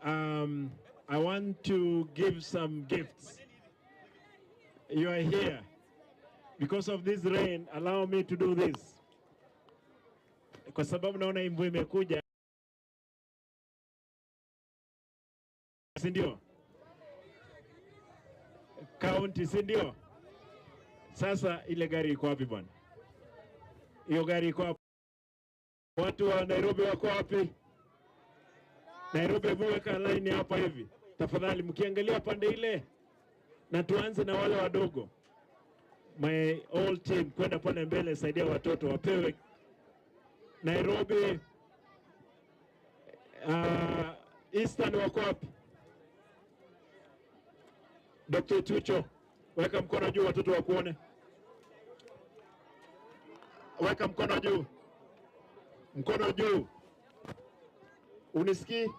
I want to give some gifts. You are here. Because of this rain, allow me to do this. Kwa sababu naona hii mvua imekuja. Si ndio? County, si ndio? Sasa ile gari iko wapi bwana? Hiyo gari iko wapi? Watu wa Nairobi wako wapi? Nairobi, hebu weka line hapa hivi tafadhali, mkiangalia pande ile, na tuanze na wale wadogo. My all team kwenda pale mbele, saidia watoto wapewe. Nairobi, Eastern wako wapi? Dr. Tucho, weka mkono juu watoto wakuone. Weka mkono juu, mkono juu. Unisikii?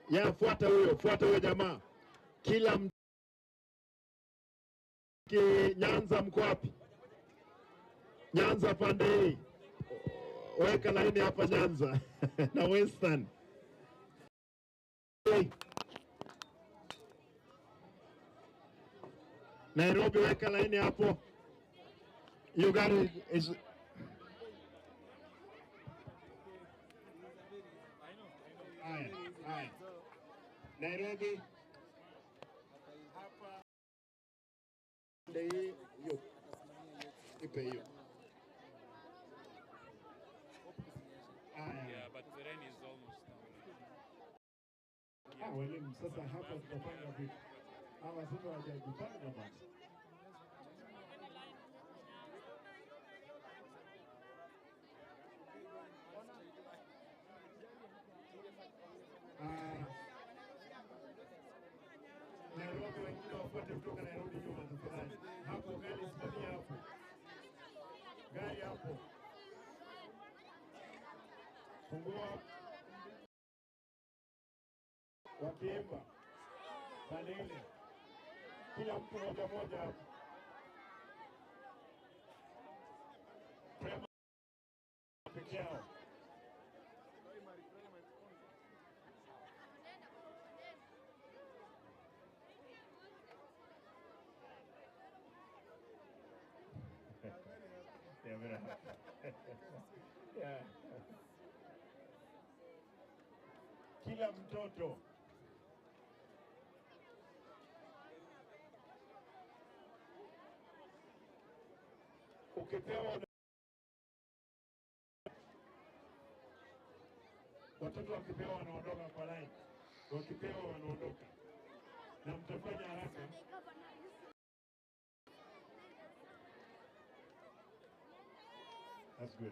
Ya, fuata huyo jamaa. Kila Nyanza mko wapi? Nyanza pande hii. Weka laini hapa Nyanza na Western. Hey. Nairobi weka laini hapo. You got it. Is Haya, haya. Nairobi hapa pande hii hiyo. Ipe hiyo. Haya. Yeah, but the rain is almost now. Ah, walimu sasa hapa tutapanga vipi? Hawa sasa hawajajipanga bwana. Ah, Nairobi wengine wafuate kutoka Nairobi nyuma tafadhali. Hapo gari simamia hapo. Gari hapo. Fungua wakiimba pande ile. Kila mtu moja moja hapo. Prema peke yao. Yeah, very happy. Yeah. Kila mtoto ukipewa, watoto wakipewa wanaondoka kwa line, wakipewa wanaondoka, na mtafanya haraka. That's good.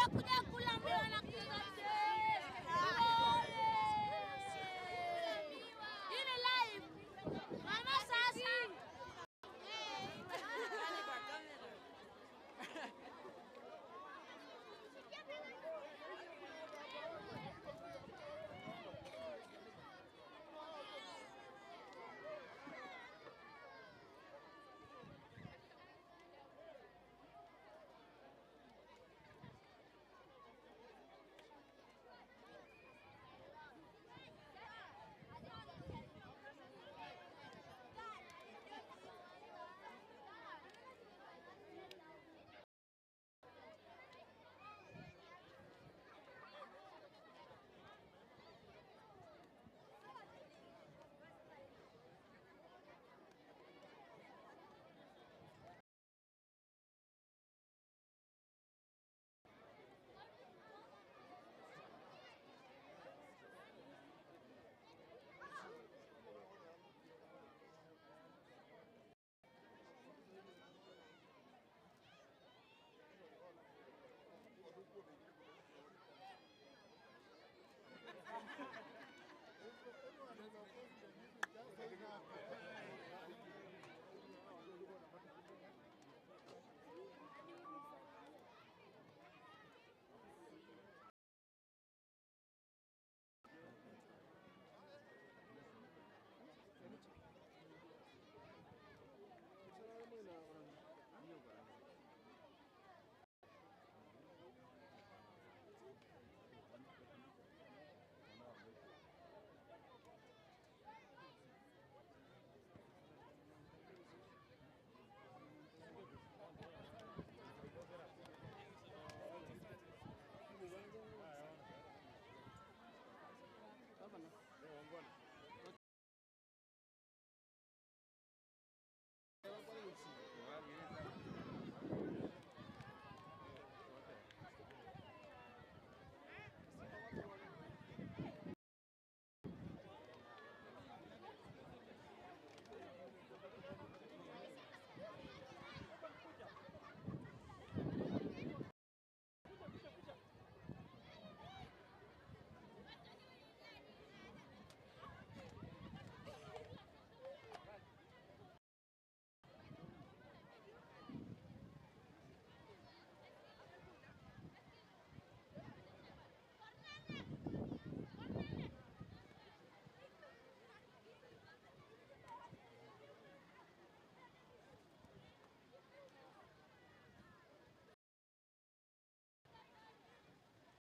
Nimekuja